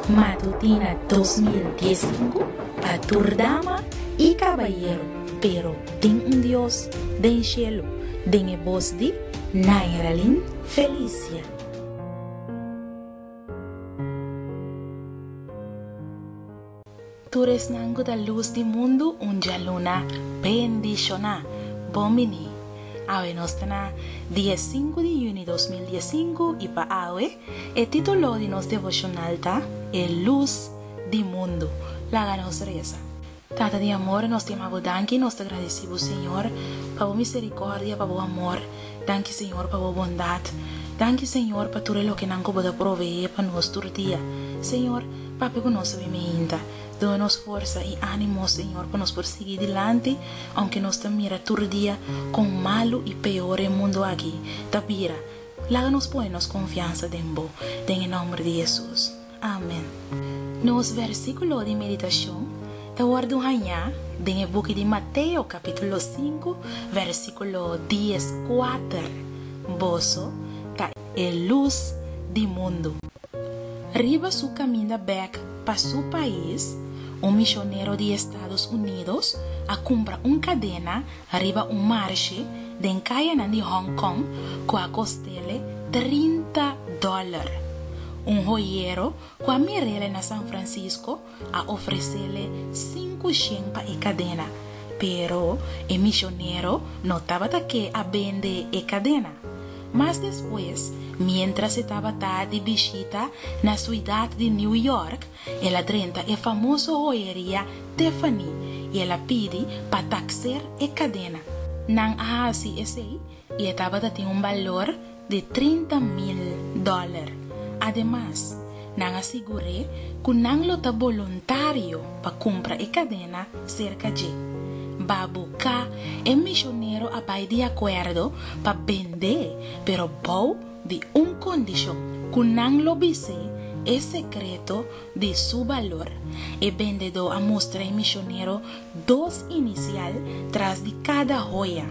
Matutina 2015 pa tur dama i kabayero, pero tin un Dios den shelu, den e bos di Nairalyn Felicia. Tur esnan ku ta lus di mundu un djaluna bendishoná. Bon bini! Awe nos ta na dia sinku di yüni 2015 i pa awe e título di nos devoshonal ta E Lus di Mundu. Laga nos resa. Tata di amor, nos ta yama bo danki, nos ta gradisí bo Señor pa bo miserikòrdia, pa bo amor. Danki Señor pa bo bondat. Danki Señor pa tur e lokenan ku bo ta proveé pa nos tur dia. Señor, papia ku nos awe meinta. Duna nos forsa i ánimo Señor pa nos por sigui dilanti aunke nos ta mira tur dia kon malu i peor e mundu aki ta bira. Laga nos pone nos konfiansa den bo, den e nòmber di Hesus. Amen. Nos versíkulo di meditashon ta wòrdu hañá den e buki di Mateo kapítulo sinku versíkulo dieskuater, Boso ta e lus di mundu. Riba su kaminda bèk pa su pais, un mishonero di Estados Unidos a kumpra un kadena riba un marshe den kayanan di Hong Kong ku a kost'ele 30 dòler. Un hoyero ku a mir'ele na San Francisco a ofres'ele sinku shen pa e kadena, pero e mishonero no tabata ke a bende e kadena. Mas despues, miéntras e tabata di bishita na suidat di New York, el a drenta e famoso hoyeria Tiffany i el a pidi pa takser e kadena. Nan a hasi esei i e tabata tin un balor di 30,000 dòler. Ademas, nan a sigur'é ku nan lo ta boluntario pa kumpra e kadena serka dje. Babuká, e mishonero a bai di akuerdo pa bend'é, pero bou di un kondishon, ku nan lo bis'é e sekreto di su balor. E bendedó a mustra e mishonero dos inisial tras di kada hoya,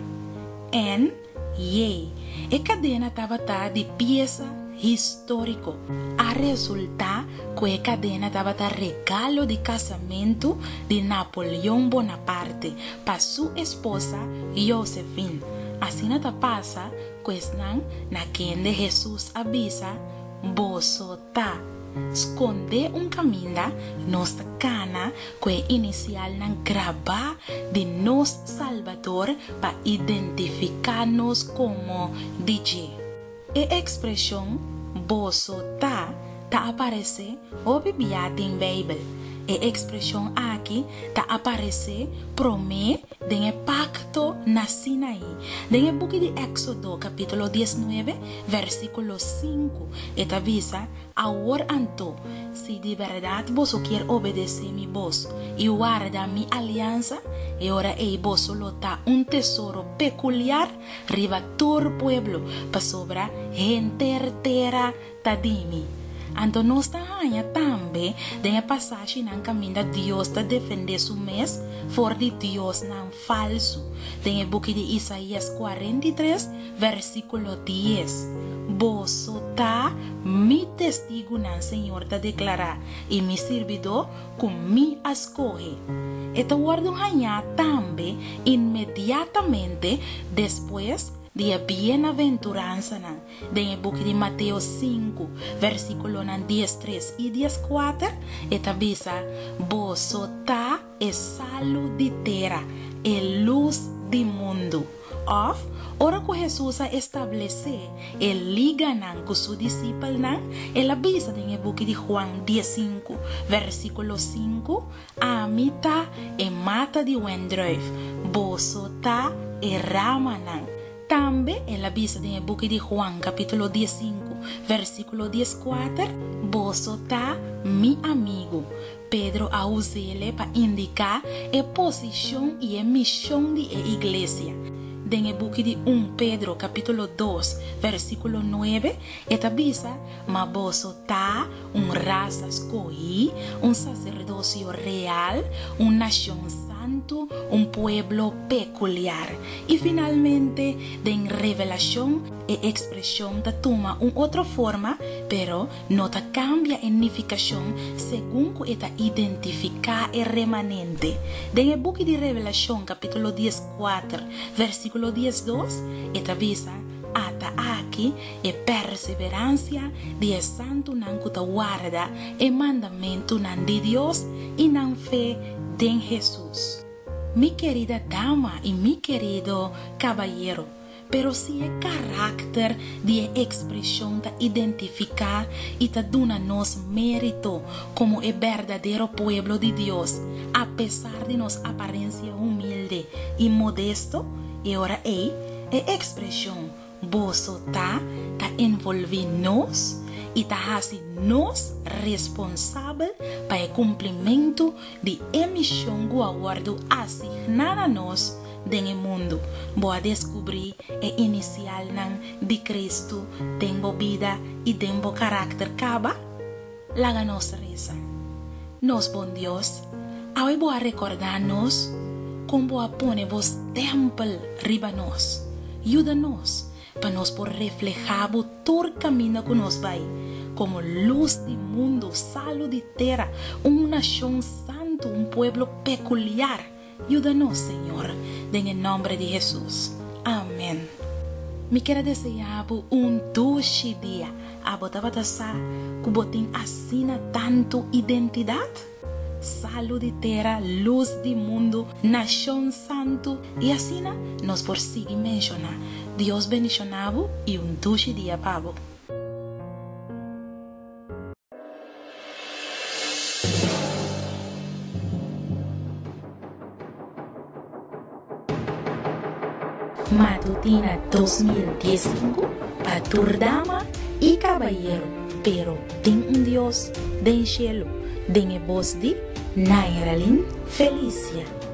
N Yey, e kadena tabata di piesa históriko. A resultá ku e kadena tabata regalo di kasamentu di Napoleon Bonaparte pa su esposa Josephine. Asina ta pasa ku esnan na kende Hesus a bisa, Boso ta. Skondé un kaminda, nos ta kana ku e inisialnan grabá di nos Salbador pa identifiká nos komo di dje. E ekspreshon boso ta ta aparesé hopi bia den Beibel. E ekspreshon aki ta aparesé promé den e pakto na Sinaí. Den e buki di Éksodo kapítulo diesnuebe, versíkulo sinku, e ta bisa, Awor anto, si di bèrdat boso kier obedesé mi bos i warda mi aliansa, e ora ei boso lo ta un tesoro pekuliar riba tur pueblo, pasobra henter tera ta di mi. Anto nos ta haña tambe den e pasashinan kaminda Dios ta defendé su mes for di diosnan falsu, den e buki di Isaías 43, versíkulo 10, Boso ta mi testigunan, Señor ta deklará, i mi sirbidó ku mi a skohe. E ta wòrdu hañá tambe inmediatamente despues di e bienaventuransanan. Den e buki di Mateo sinku, versíkulonan diestres i dieskuater, e ta bisa, Boso ta e salu di tera, e lus di mundu. Òf, ora ku Hesus a establesé e liganan ku su disipelnan, el a bisa den e buki di Juan diesinku, versíkulo sinku, Ami ta e mata di wendrùif, boso ta e ramanan. Tambe el a bisa den e buki di Juan kapítulo diesinku, versíkulo dieskuater, Boso ta mi amigu. Pedro a us'ele pa indiká e posishon i e mishon di e iglesia. Den e buki di un Pedro kapítulo dos, versíkulo nuebe, e ta bisa, Ma boso ta un rasa skohí, un saserdosio real, un nashon santu. santu, un pueblo pekuliar. I finalmente, den Revelashon, e ekspreshon ta tuma un otro forma, pero no ta kambia e nifikashon segun ku e ta identifiká e remanente. Den e buki di Revelashon, kapítulo dieskuater, versíkulo diesdos, e ta bisa, Ata aki e perseveransia di e santunan ku ta warda e mandamentunan di Dios i nan fe den Hesus. Mi kerida dama i mi kerido kabayero, pero si e karakter di e ekspreshon ta identifiká i ta duna nos mérito komo e berdadero pueblo di Dios apesar di nos aparensia humilde i modesto, e ora ei e ekspreshon boso ta ta envolví nos i ta hasi nos responsabel pa e kumplimentu di e mishon ku a wòrdu asigná na nos den e mundu. Bo a deskubrí e inisialnan di Kristu den bo bida i den bo karakter kaba? Laga nos resa. Nos bon Dios, awe bo a rekordá nos kon bo a pone bo stèmpel riba nos. Yuda nos pa nos por reflehá bo tur kaminda ku nos bai, komo lus di mundu, salu di tera, un nashon santu, un pueblo pekuliar. Yuda nos, Señor, den e nomber di Hesus. Amen. Mi kier a desea bo un dushi dia. Abo tabata sa ku bo tin asina tantu identidat? Salu di tera, lus di mundu, nashon santu, i asina nos por sigui menshoná. Dios bendishoná bo i un dushi dia pa bo. Matutina 2015 pa tur dama i kabayero, pero tin un Dios den shelu, den e bos di Nairalyn Felicia.